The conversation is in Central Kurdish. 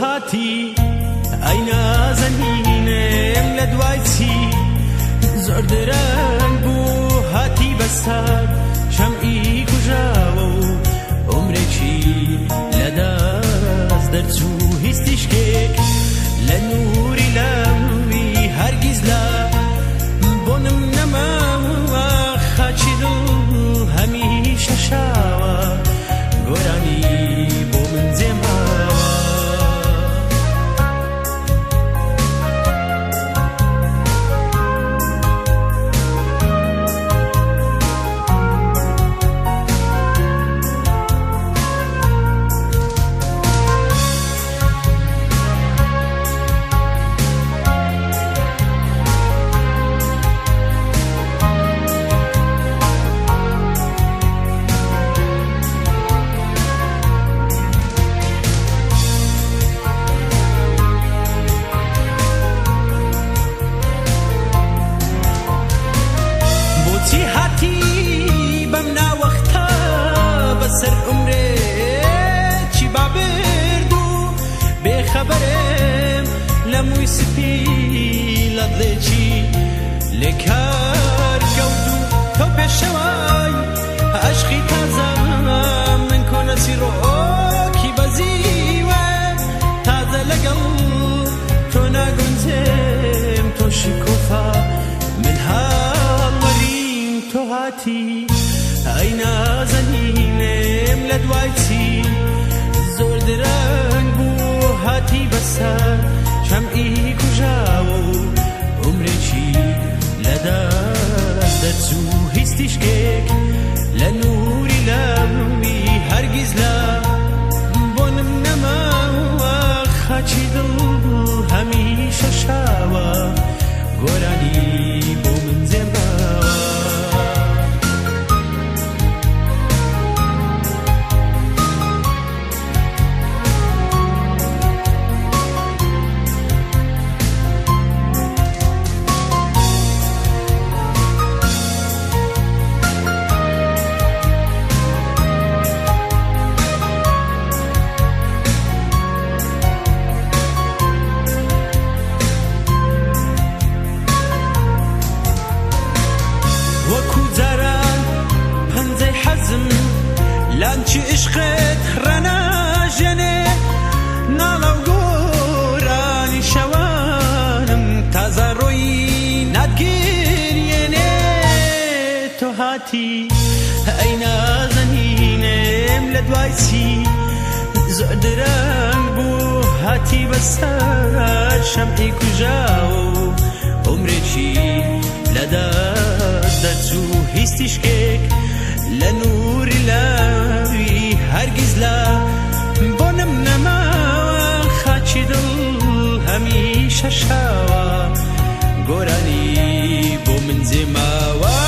هاتی ئەی نازەنینم لە دوای چی؟ زۆر درەنگ بوو هاتی بەسەر شەمعی کوژاوە و عومرێکی لە دەست دەرچوو. هیچ تیشکێک لە نووری لاوی هەرگیز لە بۆنم نەماوە. خاکی دڵ هەمیشە شاوە، گۆرانی بۆ من جێماوە. بۆچی هاتی بەم ناوەختە بەسەر عومرێکی بابرد و بێخەبەرم لە مووی سپی لە دڵێکی لێکار کەوت و تۆ پێشەوای عەشقی تازە من کۆنە چیڕۆکی بەزیوە تازە لەگەڵ تۆ ناگونجێم تۆ شکۆفە من هەڵوەریم. تۆ هاتی ئەی نازەنینم لە دوای چی؟ زۆر درەنگ بوو هاتی بەسەر شەمعی کوژاوە و عومرێکی لە دەست دەرچوو. هیچ تیشکێک لە نووری لاوی هەرگیز لە بۆنم نەماوە. خاکی دڵ هەمیشە شاوە، گۆرانی بۆ من جێماوە. وەکو جاران پەنجەی حەزم لانچی عشقت ڕەناژێنێ، ناڵە و گۆرانی شەوانم تازە ڕۆیی ناتگریێنێ. تۆ هاتی ئەی نازەنینم لە دوای چی؟ زۆر درەنگ بوو هاتی بەسەر شەمعی کوژاوە و عومرێکی لە دەست دەرچوو. هیچ تیشکێک لە نووری لاوی هەرگیز لە بۆنم نەماوە. خاکی دڵ هەمیشە شاوە، گۆرانی بۆ من جێماوە.